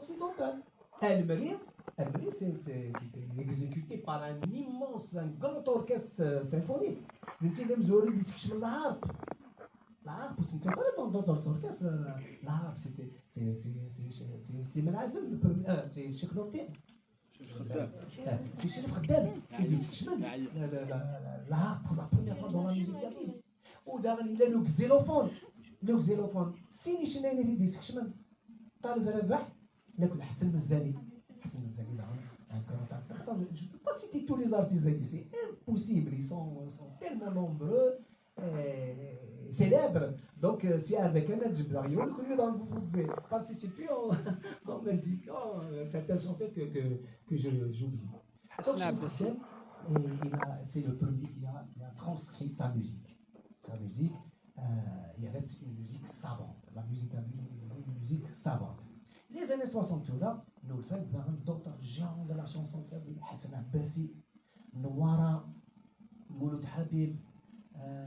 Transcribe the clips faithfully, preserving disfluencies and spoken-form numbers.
accidental. Almeri, Almeri, c'est, c'est exécuté par un immense, un grand orchestre symphonique. D netta i d amezwaru i d-yeskecmen la harpe. La harpe, ur tt-nettaf ara dans d'autres orchestres. La harpe, c'était, c'est, c'est, c'est, c'est, c'est Sliman Azem, le premier, euh, c'est Cheikh Nourti. Ah, c'est Chérif Khaddam i d-yeskecmen la, la, la, la, la harpe pour la première fois dans la musique kabyle. U daɣen yella le xylophone. Le xylophone. Sin icennayen i t-id-yeskecmen. Taleb Rabaḥ, akked Ḥsen Mezani. Ḥsen Mezani daɣen, un grand acteur. Je ne peux pas citer tous les artistes, c'est impossible, ils sont, sont tellement nombreux, euh, célèbres. Donc, euh, si avec un, je vais vous pouvez participer en, en m'indiquant, euh, certains chanteurs que, que, que je, j'oublie. Donc, Ḥsen Chérif Abdassim. Khaddam, euh, il a, c'est le premier qui a, qui a transcrit sa musique. Sa musique, euh, il reste une musique savante. La musique kabyle est une musique savante. Les années soixante, là, nous faisons d'autres genres de la chanson kabyle. Hassan Abbassi, Nouara, Mouloud Habib, euh,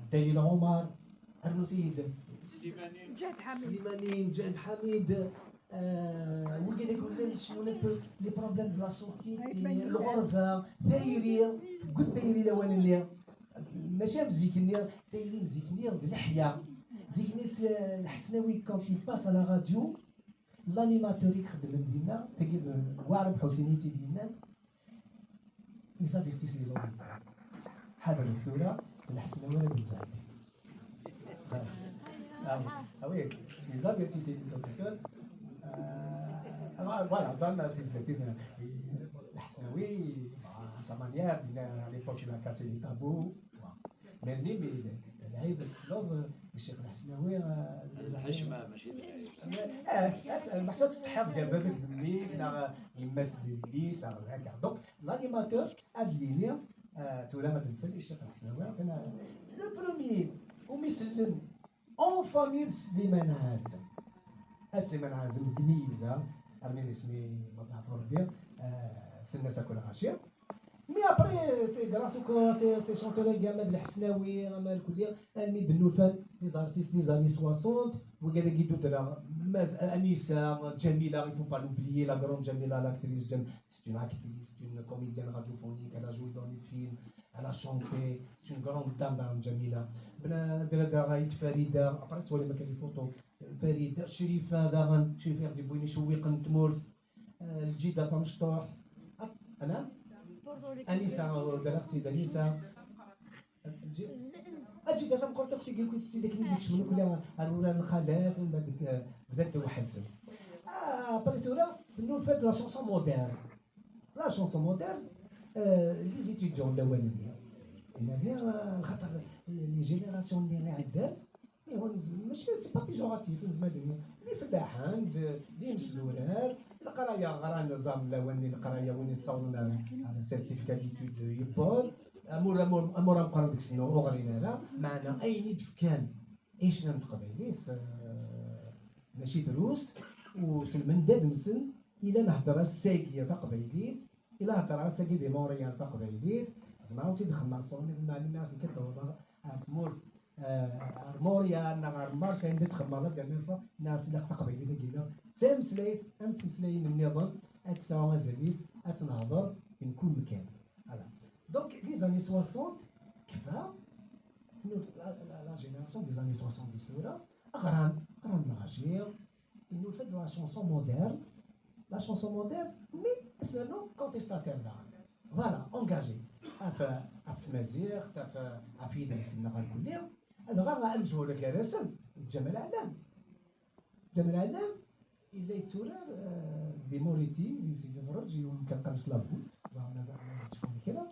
Dalil Omar, Arnoud Id, Jad Hamid. Slimani, Jad Hamid, euh, وكذا يقول لنا شنو les, les problèmes de la société, Ayt Maïmoun. الغربة, tayri, tewwet tayri lawan-nni. ماشي am zik-nni, tayri n zik-nni d leḥya. Zik-nni s-, Lḥesnawi, quand il passe à la radio, l'animateur i ixeddmen dinna, tagi d Waɛrab Ḥusin i tt-id-yennan, ils avertissent les auditeurs. Ḥadret tura, Lḥesnawi ara d-nezɛed. Ah, ah oui, ils avertissent les auditeurs. Euh, alors, voilà, ẓran tizlatin, euh, Lḥesnawi, à sa manière, à l'époque, il a cassé les tabous. Voilà. Mais lui, mais, العيب تسلوض الشيخ الحسناوي, euh, الحشمة ماشي العيب. اه، محتاج تستحيض كان بابك ذميك لا يماس ديليس هكا. Donc l'animateur هاد ليني, آه، تولى غادي نسال الشيخ الحسناوي. Le premier umi isellen en famille Slimane Azem. Slimane Azem بني يبدا, رمي اسمي مطلع ربي, آه، سنة ساكو الغاشية. Mais après, c'est grâce au, ces, ces chanteurs-là, Ahmed Lḥesnawi, Amal Kulli, Ahmed Noufa, des artistes des années soixante, وكذا كي دوت راه, Anissa, Jamila, il faut pas l'oublier, la grande Jamila, l'actrice Jam-, c'est une actrice, c'est une comédienne radiophonique, elle a joué dans les films, elle a chanté, c'est une grande dame, Dame Jamila. بنا درا غايت فريدة, après تولي ما كان les photos, فريدة, شريفة داغن, شريفة يغدي بويني شويقا تمورت, آه، الجيدة تمشطوح. أنا؟ أنيسة, درا أختي أنيسة. الجي-، الجيدة تمقرطة كنت يقول كنت تيدك نيدك شمنو كلها أرورا الخالات ومن بعد، آه، بدات واحد السنة. آه، après ثورة، نقول فات la chanson moderne. La chanson moderne, آه، les étudiants الأولانيين. إن هي، آه، خاطر les générations اللي عندنا، إيه، هو نز-، ماشي، c'est pas péjoratif, زعما ديال لي فلاحين, د-، لي مسلولين, القرايه غران نظام الاولاني القرايه وين يصاوبنا على certificat d'études يبور, امور امور امور مقرن ديك السنه وغرينا راه معنا اين يدف كان عيشنا من قبيليت, آه، ماشي دروس, وسلمن داد مسن الا نهضر الساقيه تقبيليت, الا هضر الساقي دي موريال تقبيليت, زعما انت دخلنا الصومي المعلم ناس كدور على تمورت, آه، موريال نغار مارس عند تخمر ديال الفا ناس لا تقبيليت كيلا تمسليت ام تمسلين النظام اتساوى مازاليس اتنهضر من كل مكان. Voilà. Donc les années soixante كفا, la génération des années soixante دي سورة غران غران مغاشير, il nous fait de la chanson moderne, la chanson moderne, mais c'est un homme contestataire داغن. Voilà, engagé. عف عف تمازيغ, عف عف يدرس النغال كلهم. هذا غا أمس هو لك الرسم, جمال علام. جمال علام إلا يتورار, آه, دي موريتي, دي سيدي فرج, يوم كان قرص لافوت, زعما ما زدتكم كده.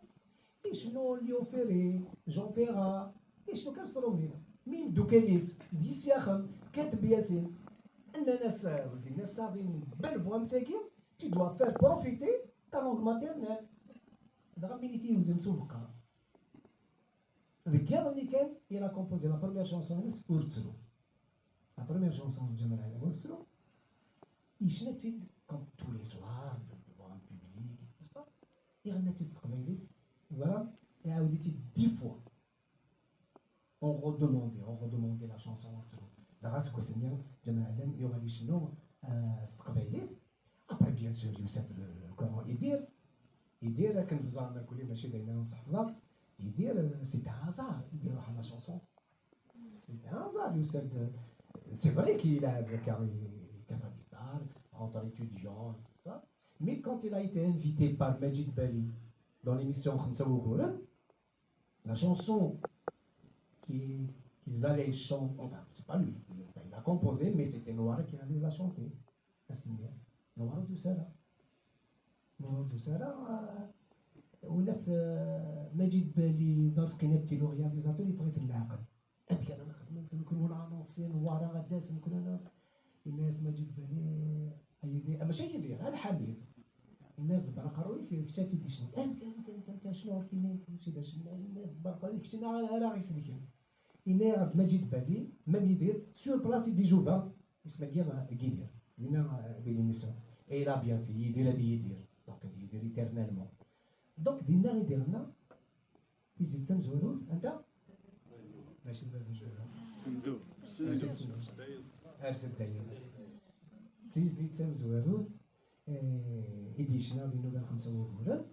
يشنو ليو فيري, جون فيرا, يشنو كان صروميد. مين دوكاليس, دي سياخم, كاتب ياسين. أن ناس, ولدي ناس صاغين بالفوا مساكين, tu dois faire profiter ta langue maternelle. دابا مين يتيوزن سوفقا. Deg yiḍ-nni kan, il a composé la première chanson-ines, Ur ttru. La première chanson de Ǧamal Ɛli, Ur ttru. Yecna-tt-id comme tous les soirs, devant un public, tout ça. Iɣenna-tt-id s teqbaylit, ẓram, iɛawed-itt-id dix fois. On redemandait, on redemandait la chanson Ur ttru. Dɣa seg wass-nni, Ǧamal Ɛli yuɣal icennu, euh, s teqbaylit. Yusa-d le, le, comment, Idir. Idir, akken teẓram akk, mačči d ayen ara nseḥfeḍ. Idir, euh, c'est un hasard, Idir iruḥ à la chanson. C'est un hasard, yusa-d. C'est vrai qu'il a, il a fait la guitare entre étudiants et tout ça. Mais quand il a été invité par Majid Bali dans l'émission Xemsa Wuguren, la chanson qui, qu'ils allaient chanter, enfin, c'est pas lui, enfin, il a composé, mais c'était Noir qui allait la chanter. Ass-nni, Noir ur d-yusi ara. Noir ur d-yusi ara, euh, ula d, euh, Majid Bali, d Arezqi Nabti, le réalisateur, yeffeɣ-iten leɛqel. Amek ara nexdem, amek ara nekun anonsi, Noir ad d-yas, nekun anonsi. Yenna-yas Majid Bali, a Yidir, ah, mačči a Yidir, a Lḥamid. Yenna-yas ḍebber aqerruy-ik, kečč ad tt-id-icnu. Amek, amek, amek, amek, acnu ɣer-k-ini, mačči d acennay, yenna-yas ḍebber aqerruy-ik, kečč ara, ara ɣ-isellken. Yenna-yaɣ-d Majid Bali, même Yidir, sur place i d-ijuba, isem-agi, euh, n Yidir. Dinna, euh, di l'émission. Et il a bien fait, Yidir ad Yidir. Donc, ad Yidir éternellement. Donc, dinna i d-iɣenna, tizlit tamezwarut, anta? Mačči d bab n jbala. Sendu. Mačči d sendu. Ar Seddayen. D tizlit tamezwarut, eh, i d-yecna di Nubal Xemsa Wuguren.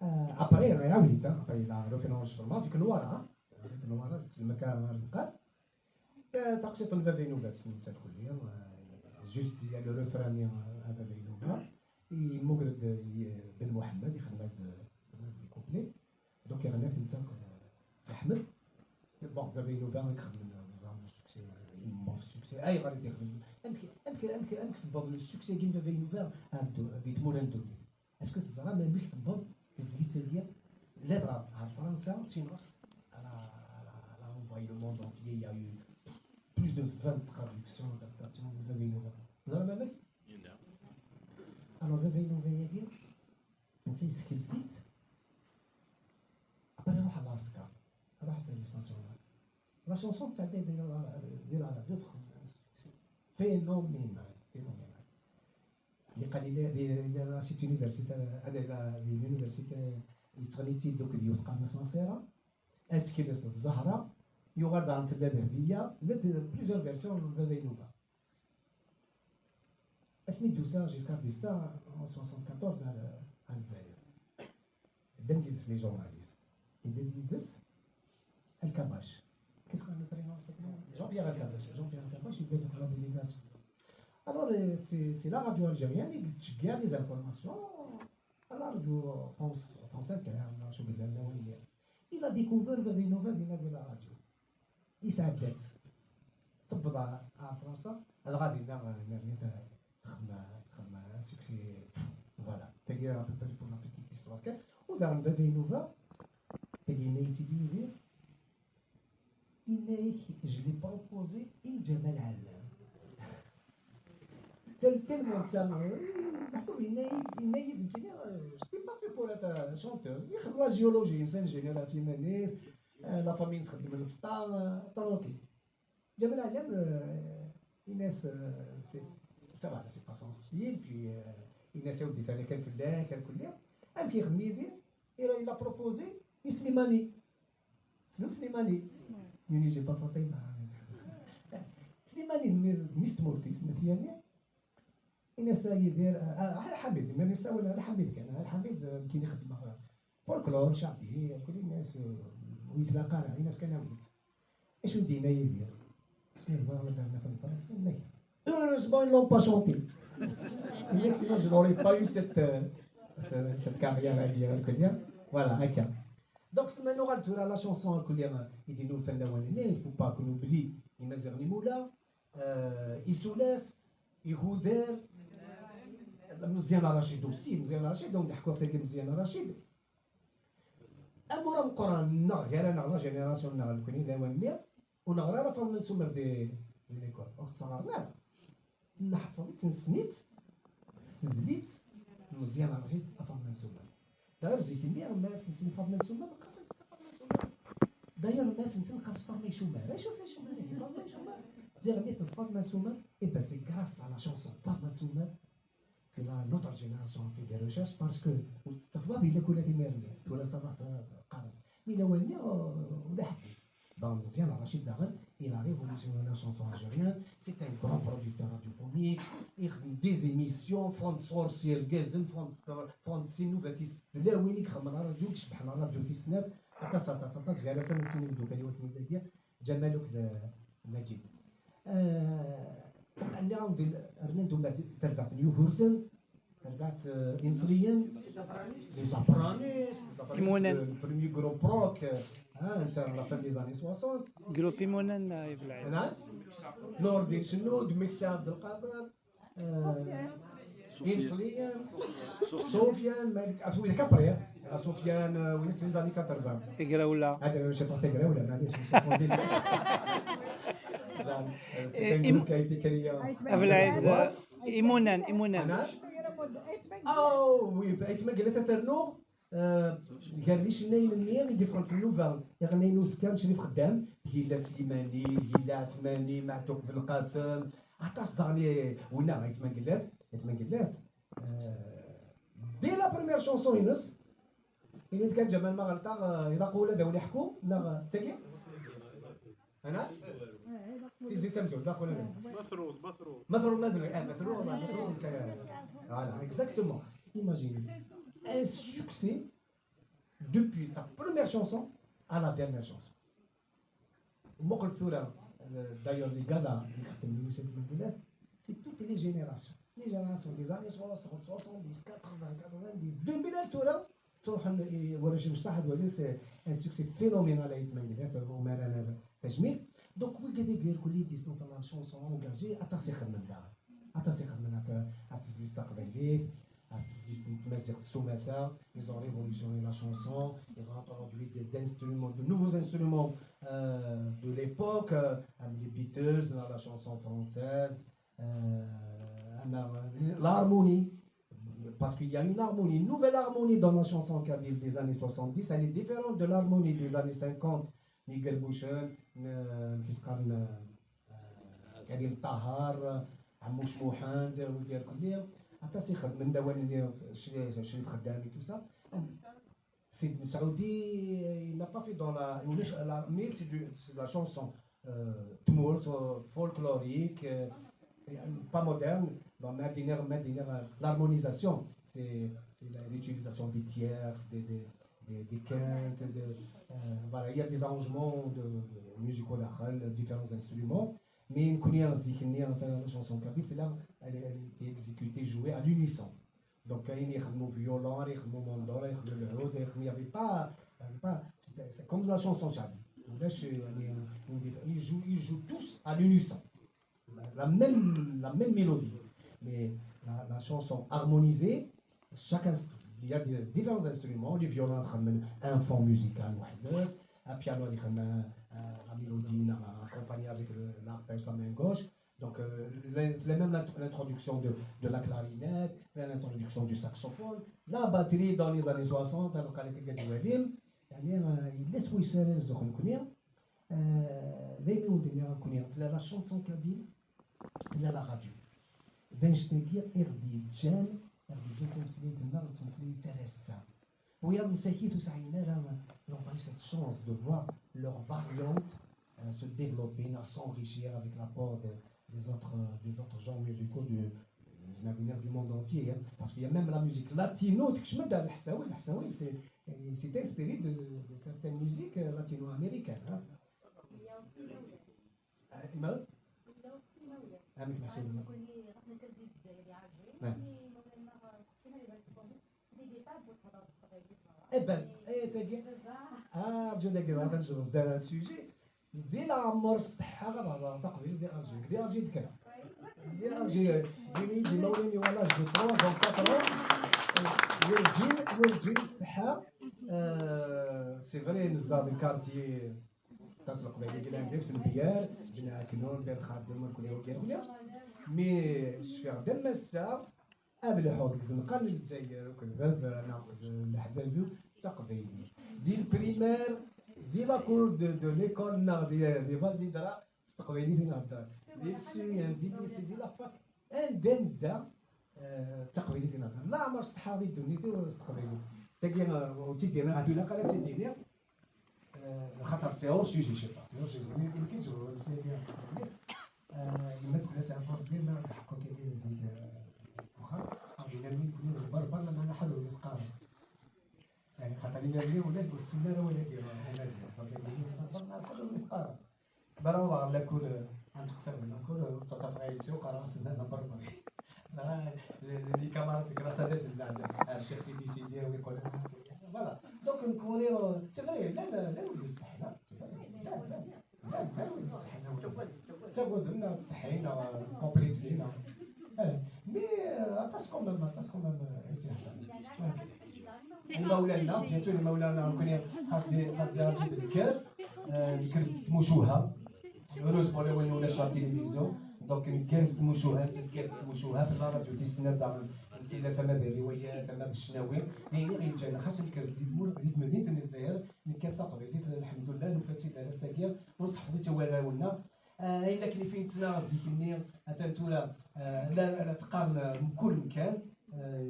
Eh, après, iɛawed-itt, hein. Après, il a refait l'enregistrement avec Nwara, hein. Avec Nwara, c'est le mec à Rizqat. Eh, taqsiṭ n Baba Inuba, tessnem-tt akk-nni, eh, juste, il y a le refrain-nni, eh, a Baba Inuba. Yemmugred-d, eh, Ben Muḥemmed, ixdem-as-d, ixdem-as-d les couplets. Donc, iɣenna-t netta akked, eh, Si Ḥmed. Bon, Baba Inuba i ixedmen, eh, des énormes succès, eh, immense succès. Ayɣer i t-ixdem? Amek, amek, amek, amek tewweḍ le succès-agi n Baba Inuba ar ddu-, di tmura n ddunit? Est-ce que teẓram amek tewweḍ tezlit-agi? Ladɣa ar Fransa, syin ɣer-s, elle a, elle a, elle a envahi le monde entier. Il y a eu plus de vingt traductions, adaptations de Baba Inuba. Teẓram amek? Alors, Baba Inuba-agi, netta yeskles-itt, après iruḥ ɣer Lasker, iruḥ au service national. La chanson tettɛedday di la, di la radio, txeddem un succès phénoménal, phénoménal. Li qal illa di, di la, c'est université, ad illa di l'université, yettɣenni-tt-id akked yiwet qqaren-as Nasira, asekles d Zahra, yuɣal daɣen tella Dehbiya, la d-, plusieurs versions n Baba Inuba. Asmi d-yusa Giscard d'Estaing en soixante-quatorze ar, ar Lezzayer. Ddan yid-s les journalistes. Yedda yid-s Alkabache. Qu'est-ce qu'on le prénom, c'est comment? Jean-Pierre Alkabache. Jean-Pierre Alkabache, il était dans la délégation. Alors, euh, c'est, c'est la radio algérienne qui tchegga les informations. La radio France, France Inter, la radio Bella Laouine. Il a découvert Baba Inuba dinna di la radio. Yesɛedda-tt. Tewweḍ ɣer, ɣer Fransa, dɣa dinna, euh, nerni ta-, texdem, texdem un succès. Voilà. Tagi, à peu près pour la petite histoire kan. U daɣen Baba Inuba, tagi yenna-yi-tt-id Yidir, yenna-yak, je l'ai proposé i Ǧamal Ɛellam. Tel-, tellement d ta, euh, meḥsub yenna-yi-d, yenna-yi-d nekkini, euh, je suis pas fait pour être, euh, chanteur. Ixdem la géologie, c'est ingénieur ɣef yiman-is, euh, la famille-ines txeddem lfeṭṭa, euh, tranquille. Ǧamal Ɛellam, euh, yenna-as, euh, c'est, ça va, c'est pas son style, puis, euh, yenna-as, a wdi, terra kan fell-ak, ar kulli. Amek yexdem Yidir? Il a, il a proposé i Slimani. Tessnem Slimani? Yuni, j'ai pas Fatima. Slimani d mmi-, d mmi-s n tmurt-is, n At Yanni. Yenna-as a Yidir, a, a, Ɛli Ḥamid, imir nessawel Ɛli Ḥamid kan, Ɛli Ḥamid, euh, nekkini xeddmeɣ, euh, folklore, ceɛbi, akk, yenna-as, euh, ur yetlaq ara, yenna-as kan awi-tt. Acu i d-yenna Yidir? Asmi teẓra ma d-terna Fatima, yenna-ak, heureusement, ils l'ont pas chanté. Yenna-ak, sinon, je n'aurais pas eu cette, euh, ce-, cette carrière-agi, akk. Voilà, akka. Donc, ma nuɣal tura la chanson, akk, i d-nufan lawan-nni, il faut pas qu'on oublie Imaziɣen Imula, euh, Isulas, Igudar, Meẓyan Racid aussi, Meẓyan Racid, donc, d-ḥkuɣ tagi Meẓyan Racid. Amur ameqqran-nneɣ, gar-aneɣ, la génération-nneɣ, nekkni, lawan-nni, ur neɣri ara Faḍma n Sumer di, di l'école, ur ɣ-tt-ɣren ara. Neḥfeḍ-itt, nessen-itt s tezlit n Meẓyan Racid, a Faḍma n Sumer. D'ailleurs, zik-nni, ma as-nsen Faḍma n Sumer, neqqar-as Faḍma n Sumer. D'ailleurs, ma as-nsen, neqqar-as Faḍma Icumar. Acu Faḍma Icumar-agi? Faḍma Icumar. Ziɣ nniɣ-d Faḍma n Sumer, eh ben, c'est grâce à la chanson Faḍma n Sumer que la, notre génération a fait des recherches, parce que ur tettafeḍ ad yella kuna timir-nni. Tura ça va, tura qqaren-tt. Mi lawan-nni, euh, ur la ḥbit. Bon, Meziane Rachid daɣen, il a révolutionné la chanson algérienne, c'est un grand producteur radiophonique, ixdem des émissions, ffɣent sɣur-s yergazen, ffɣent, ffɣent sin nubat-is d tlawin i ixedmen ṛṛadyu, i icebbḥen ṛṛadyu tis snat, aṭas, aṭas, aṭas, gar-asen sin imeddukal-iw atni dagi, Ǧamal akked, eh, Maǧid. Eh, nniɣ-awen-d, rnan-d umar di terbaɛt n Yugurten, terbaɛt, eh, Ineṣliyen, les Zapranis, les Zapranis, Imunan. Le premier groupe rock, eh, ah, netta la fin des années soixante. Groupe Imunan, eh, ibelɛid. Naɛam. Nurdin Cennud, Meksa Abdelkader, eh, Ineṣliyen, Sofiane, Malik, ah, widak après, ah, Sofiane, eh, widak les années quatre-vingts. Tegrawla. Ah, je sais pas, Tegrawla, mais allez, c'est soixante-dix. Là, euh, c'est Eh, un im- groupe qui a été créé en Abelɛid, Imunan, Imunan. Ana? Oh, oui, Ayt Mangellat ad t-rnuɣ, euh, gar yicennayen-nni i d-iffɣen s nnuba, iɣennayen uzekka n Crif Xeddam, Gilla Slimani, Gilla Ɛetmani, Meɛtuq Belqasem, aṭas daɣen i, winna, Ayt Mangellat, Ayt Mangellat, euh, dès la première chanson-ines, ini-d kan Ǧamal ma ɣelṭeɣ, euh, ilaq ula d awen-iḥku, neɣ d tagi? Ana? Tizi tamzult, d aqqul ad. Matruḍ, matruḍ. Matruḍ, matruḍ, eh, matruḍ, matruḍ, eh, voilà, exactement. Imaginez. Un succès depuis sa première chanson à la dernière chanson. Muqel tura, euh, d'ailleurs, les gars-là, اللي خدم le lycée de Montpellier, c'est toutes les générations. Les générations des années soixante, soixante-dix, quatre-vingts, quatre-vingt-dix, deux mille tura, ttruḥen i warrac imecṭaḥ, ad walin c'est un succès phénoménal Ayt Mangellat, umar-nneɣ tajmilt. Donc, wigad-agi irkelli i d-yesnulfan la chanson engagée, aṭas i xedmen daɣen. Aṭas i xedmen ɣef, ɣef tezlit taqbaylit, ɣef tezlit n tmaziɣt s umata. Ils ont révolutionné la chanson, ils ont introduit des, d'instruments, de nouveaux instruments, euh, de l'époque, euh, comme les Beatles, la, la chanson française, euh, l'harmonie. Parce qu'il y a une harmonie, une nouvelle harmonie dans la chanson kabyle des années soixante-dix. Elle est différente de l'harmonie des années cinquante. Nigel Bouchen, euh, qui se calme, euh, Karim Tahar, Amouche Mohand, William Collier. Atas i xedmen lawan-nni, Chérif Khaddami, tout ça. Sid Messaoudi, il n'a pas fait dans la, mais c'est de, c'est de la chanson, euh, tmurt, euh, folklorique, euh, pas moderne. Bon, mais à dire, mais à dire, euh, l'harmonisation, c'est, c'est la, l'utilisation des tierces, des, des, des, des quintes, de, euh, voilà, il y a des arrangements de, de musicaux, différents instruments. Mais une la chanson kabyle, elle, elle était exécutée, jouée à l'unisson. Donc, il y a le violon, il y a le mandolin, il y a le oud, il y avait pas, il y avait pas, c'est comme la chanson chabi. Ils jouent, ils jouent tous à l'unisson. La même, la même mélodie. Mais la, la chanson harmonisée, chacun, il y a des, différents instruments. Le violon, un fond musical, un piano, euh, la mélodie, accompagnée avec le, l'arpège, la main gauche. Donc, euh, c'est même l'introduction de, de la clarinette, l'introduction du saxophone, la batterie dans les années soixante, alors qu'elle était يعني, euh, il laisse ويسال الزخم كنيا. Euh, دايما ودي نيا كنيا. تلا la chanson kabyle, تلا la radio. دانشتاقي اغدي جان، اغدي جان تمسليت النار، تمسليت ترسا. ويا مساكيت وسعينا راه n'ont pas eu cette chance de voir leur variante, euh, se développer, s'enrichir avec l'apport de, des autres, des autres genres musicaux du, du monde entier, hein. Parce qu'il y a même la musique latino, c'est, c'est inspiré de, de certaines musiques, euh, latino-américaines, hein. آه، إيمان؟ عامك محسوب. إبان، إيه، تاقي. آه، رجو داك الهضر، نجرب دار هاد السوجي. دي لا عمر استحى غير هضر تقبيل دي ألجي. دي ألجي دكرا. دي ألجي، جيني دي موليني ولا جو trois ans، quatre ans. ورجين، ورجين استحى. آه، c'est vrai، نزل هاد الكارتي. Tasleqbaylit i llan deg-s n Biyar, Bni Ɛeknun, Bni Xadem, mkul iwekkan kul. Mi cfiɣ d amassa, ad lḥuɣ deg izenqan n Lezzayer, akked baba-neɣ, akked leḥbab-iw, d taqbaylit. Di lprimaire, di la cour de, de l'école-nneɣ di, di Val d'Hydra, s teqbaylit i nhedder. Di lycée, di lycée, di la fac, anda nedda, eh, d taqbaylit i nhedder. Leɛmer setḥaɣ di ddunit-iw s teqbaylit. Tagi, eh, ur tt-id-iniɣ, ad ilaq ara ad tt-id-iniɣ. خاطر c'est hors sujet, je sais pas, c'est hors sujet. Mais يمكن تجبروا المسائل ديال التقليد. آه، لما تبدا سي عفوا كبير، ما نضحكوا كاين ذيك، آه، واخا. آه، بينا مين كنا نضرب برا، ما نحضروا نتقارب. يعني خاطر إلا اللي ولاد والسنة راه ولاد ديال المزيان. دونك يعني نضرب برا نحضروا نتقارب. كبر والله لا كل، آه، غنتقصر من كل، آه، تلقى في غاية سوق راه سنة نمبر ون. راه لي كامارات كلاس هذا سنة، آه، الشيخ سيدي سيدي ويقول لنا هكا. فوالا. دونك نكوري، آه، سي فري، لا، لا، لا، ولد الصحة، لا، سي فري. لا، لا. لا، لا، ولد الصحة، لا، ولد. تقول لنا تستحينا، كومبلكسينا. آه، مي، آه، عطاس كومام، عطاس كومام، آه، عيتي هكا. آه. المولانا، بيان سور، المولانا، كون خاص دي، خاص دي راجل بالكار، آه، الكرت تموشوها. هوروز بون لي وين ولا شار تيليفزيون. دونك الكرت تموشوها، الكرت تموشوها، في لا راديو تيسنى داغ السيدة سما ديال الروايات، سما الشناوي. يعني غير جانا خاص الكرت دي تمو-، دي مدينة الجزائر، نكر تقبيليت الحمد لله، نفاتي على ساكيا، ونصحف دي توالاونا. آه، إلا كان فين تسنا زيكني، أتان تورا، آه، لا، لا تقارن من كل مكان. آه،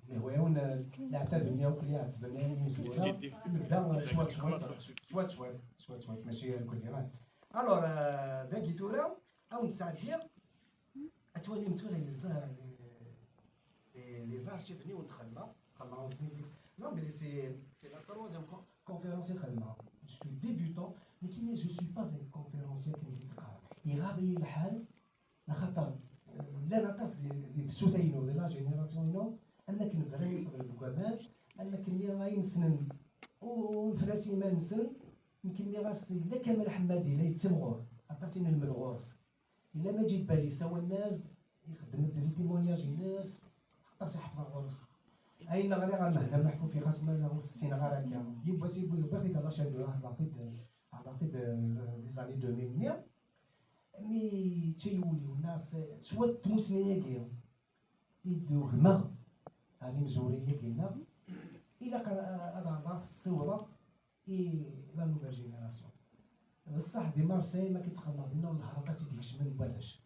اللي هو يون، آه، لا اعتذرني أو كل يعتذرني يزورا. نبدا شوات شوات، شوات شوات، شوات شوات، ماشي كل يوم. ألور، آه، داكي تورا، أو نساعد ليا، أتولي متولي لي زا-، لي، لي زارشيف ني ونتخلى، خلى ونتني. زعما بلي سي، سي لا تروازيام كو-، كونفيرونس يخدمها. جو سوي ديبيوتون، مي كيني جو سوي با ان كونفيرونسيير كيما قلت لك. يغاضي الحال، لخاطر، آه، لا لا طاس دي، دي السوتاينو، دي لا جينيراسيون نو، أما كنبغي نطلب الكمال، أما كني راه ينسنن، وفراسي ما نسن، يمكن لي غاس لا كمال حمادي لا يتمغور، أطاس نلمد غورس. إلا ما جيت بالي سوا الناس يخدم الدري تيمونياج الناس، حتى سي حفظ الغرس. أين غير غير مهنا محكو في خاص ما نغوص السين غير هكا. يبا سي بو يبا خيدا لا شان دو هاد لاتيد، هاد لاتيد لي زاني ألفين مية. مي تيوليو الناس شوية تموسني ياكي. يدو غما. هاني مزوري ياكي هنا. إلا قال هذا هضرات السيوضة. اي لا نوفيل جينيراسيون. بصح دي مارسي ما كيتخلى دينا والهرب سيدي كشمن بلاش.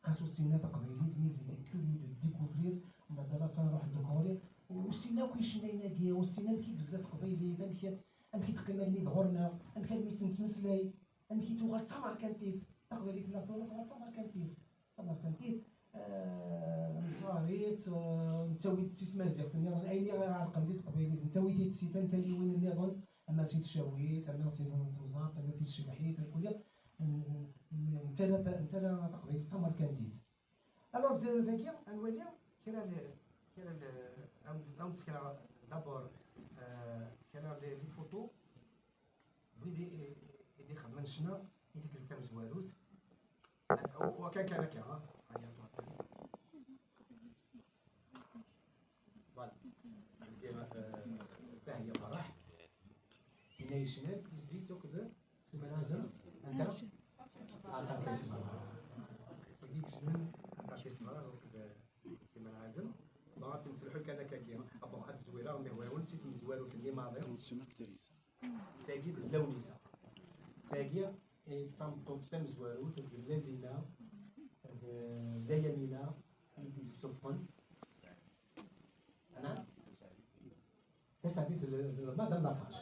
خاصو سينا تقبيلي مي زيدي كيوريو دو ديكوفرير. ومن بعد لا فان روح ديكوري. وسينا كي شمينا كي وسينا كي تبدا تقبيلي ثاني كي ام كي تقيم الميد غورنا. ام كان ميت نتمسلاي. ام كي توغال تماركانتيت. تقبيلي ثلاثة ولا توغال تماركانتيت. تما فهمتي؟ آه، نصاريت، آه، نتاويت سيس مازيغ، تنيا ظن أيني غير عرق نديت قبيليت، نتاويت سيتان تاليوين النظام، أما سيد الشاويت، أما سيد تمزارت، أما سيد الشبحيت، الكل. ن-، ن-، نتا لا، نتا لا تقبيليت، تمر كان ديت. ألور، ذا-، ذاكي، أنوالي، كرا ل-، كرا ل-، أم، أم تسكرا دابور، آه، كرا ل-، لي فوتو، ويدي، يدي خدمة نشنا، يدي كل كام زواروت. وكان كان كان، ها؟ هيا، فوالا. ندير، آه، حتى هي فرح. كاينة يشمل، تزدي تاخذ سيما لازم. أنت؟ آه، تاع سيما. تزدي يشمل، تاع سيما، وكذا سيما لازم. بغات نسلحو كذا كاكي. أبو، هاد الزويرة، مي هو، هو نسيت من زويرة، اللي ماضي. تاكي د اللونيسة. تاكي، إيه، تصمتو تمزوارو، تاكي د لازينة، د، د يمينة، يدي السفن. أنا؟ تسعدي ال-، ال-، ما دام لافاج.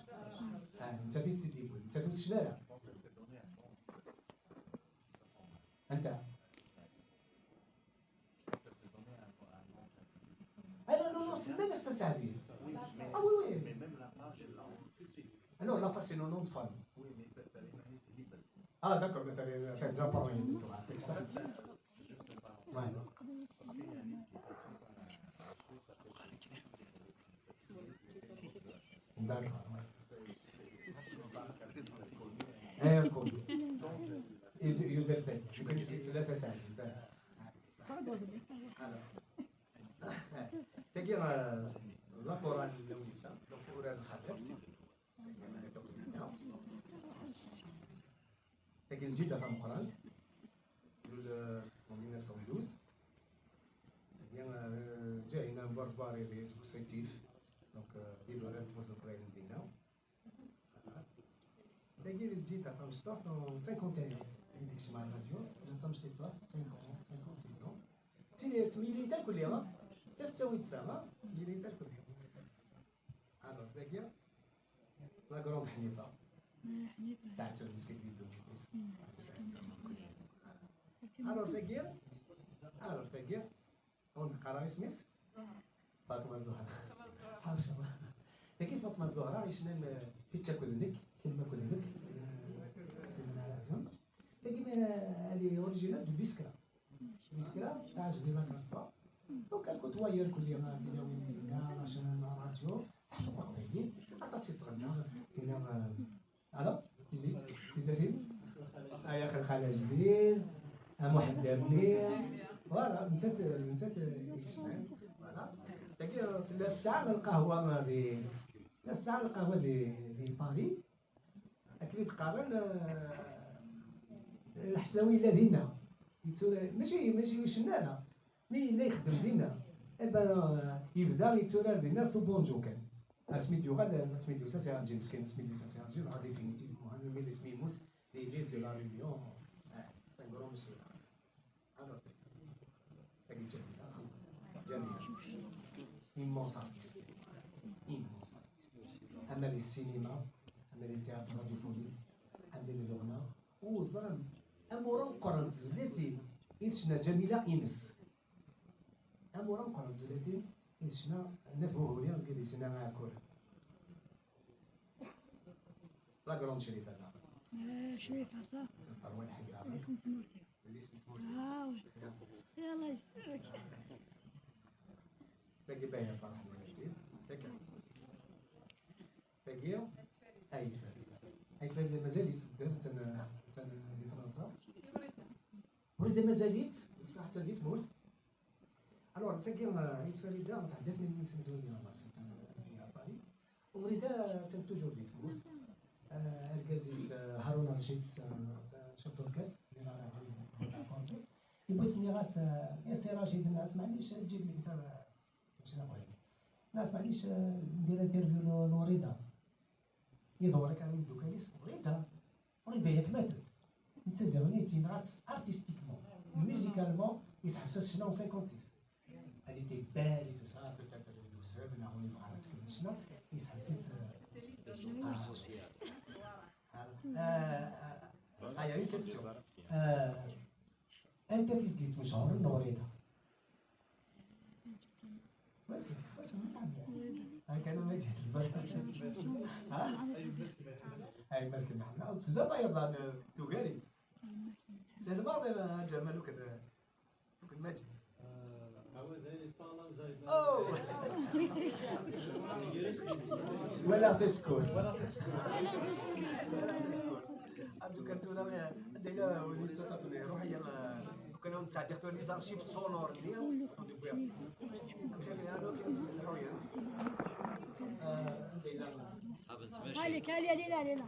آه، انت دي تدي بول، انت دي تشلالة. انت. Ah non, non, non, c'est même ça, ça arrive. Ah oui, oui. Ah non, la face, c'est le nom de famille. Ah, d'accord, mais t'as, t'as déjà parlé de toi, avec ça. Ouais. D'accord, ouais. ايه، كومبلي. يدير ثاني. يمكن يسيت ثلاثة ساعات. تاكي، آه، لا كورال اللونيسا، دونك كورال صحابي. تاكي الجدة تاع مقران. يقول، آه، ألف وتسعمية واثنين وستين. هي، آه، جاينا بارجباري ريت بوزيتيف. دونك، آه، ديرو ريت بوزيتيف دينا. داكي الجيت تاع مشطوح خمسين. هذيك الشمعة الراديو، جات مشطوح خمسين، خمسين، ستة. تي-، تميلي تاع كل يوم، ها؟ تفتاوي تفهم، ها؟ تميلي تاع كل يوم. الوغ داكيا، لا كروند حنيفة. Teɛteb meskin di ddunit-is. Alors tagi, alors tagi, ur neqqar ara isem-is? Faṭma Zahra. Ḥaca. Tagi Faṭma Zahra yecnan, eh, kečč akked nekk, kemm akked nekk, eh, Sidna Ɛli Ɛzem. Tagi, mais, euh, elle est originaire de Biskra. Biskra, tɛac di la Casbah. Donc, elle côtoie irkelli, euh, tilawin dinna, la chaîne, la radio, teḥfeḍ taqbaylit, aṭas i tɣenna, tenna, euh, alors, tizit, tizatin, a yaxi lxal ajdid, a Muḥend Amir, voilà, nettat, nettat, euh, i yecnan, voilà. Tagi, euh, tella tesɛa lqahwa, euh, di, tella tesɛa lqahwa di, di Paris. Akken i d-qqaren, eh, lḥesnawi yella dinna. Yetturar, mačči, mačči ur cenna ara. Mi yella ixeddem dinna. Eh ben, eh, yebda yetturar dinna s ubunǧu kan. Asmi d-yuɣal, asmi d-yusa si Ɛelǧi meskin, asmi d-yusa si Ɛelǧi, dɣa définitivement, almi d asmi yemmut, di l'île de la Réunion, eh, c'est un grand monsieur. Alors, tagi Ǧamila, Ǧamila. Immense artiste. Immense artiste. Ama di ssinima, ama di théâtre radiophonique, ama di lɣna. Ur ẓran amur ameqqran n tezlatin i tecna Ǧamila ines. Amur ameqqran n tezlatin i tecna Nna Tmuhuni, deg yisina Aɛekkuren. La grande Crifa, da. Ah, Crifa, ça. Teqqar win ḥeggreɣ. Isem tmurt-iw. Isem tmurt-iw. Ah, oui. Yalla yesserk. Tagi Baya Ferḥ Lwalati. Tagi. Tagi. Ayt Farida. Ayt Farida mazal-itt tedder, atan, atan di Fransa. Wrida mazal-itt, ṣṣeḥ atan di tmurt. Alors, tagi, euh, Ayt Farida, tɛeddat min yimsenduden di Paris. Wrida, atan toujours di tmurt. Euh, argaz-is, euh, Harun Racid, euh, chef d'orchestre, di la, di la, di la, yewwi-as, nniɣ-as, euh, a Si Racid, nniɣ-as, maɛlic, ǧǧib-d netta, mačči d aɣanim. Nniɣ-as, maɛlic, euh, ndira interview n, n Wrida. Iḍewwer akka imeddukal-is, Wrida, Wrida yak matet. Netta ziɣen yenɣa-tt artistiquement, musicalement, yesḥebs-as ccna en cinquante-six. Elle était belle et tout ça, peut-être elle est douce, neɣ ur yebɣi ara ad tkemmel ccna, yesḥebs-itt, euh, ah. Ah, ah, ah, il y a une question. Euh, anta tizlit mechuṛen n Wrida? Twassen, twassen mliḥ mliḥ. Yak ana ma ǧiɣ teẓriḍ. Ha? Ay Malk Mḥemmed. Tella tayeḍ tugar-itt. Sel maḍi a Ǧamal, uked, uked ma ǧiɣ. Oh! Walaɣ tasekkurt. Walaɣ tasekkurt. Arju kan tura, anda yella win yettaṭṭafen, iruḥ, aya, eh, kan ad nesɛeddi tura les archives sonores-nni, ad d-wwiɣ. Amek ara tesmeḥ-iyi. Eh, anda yella? Allez, allez, allez, allez, là.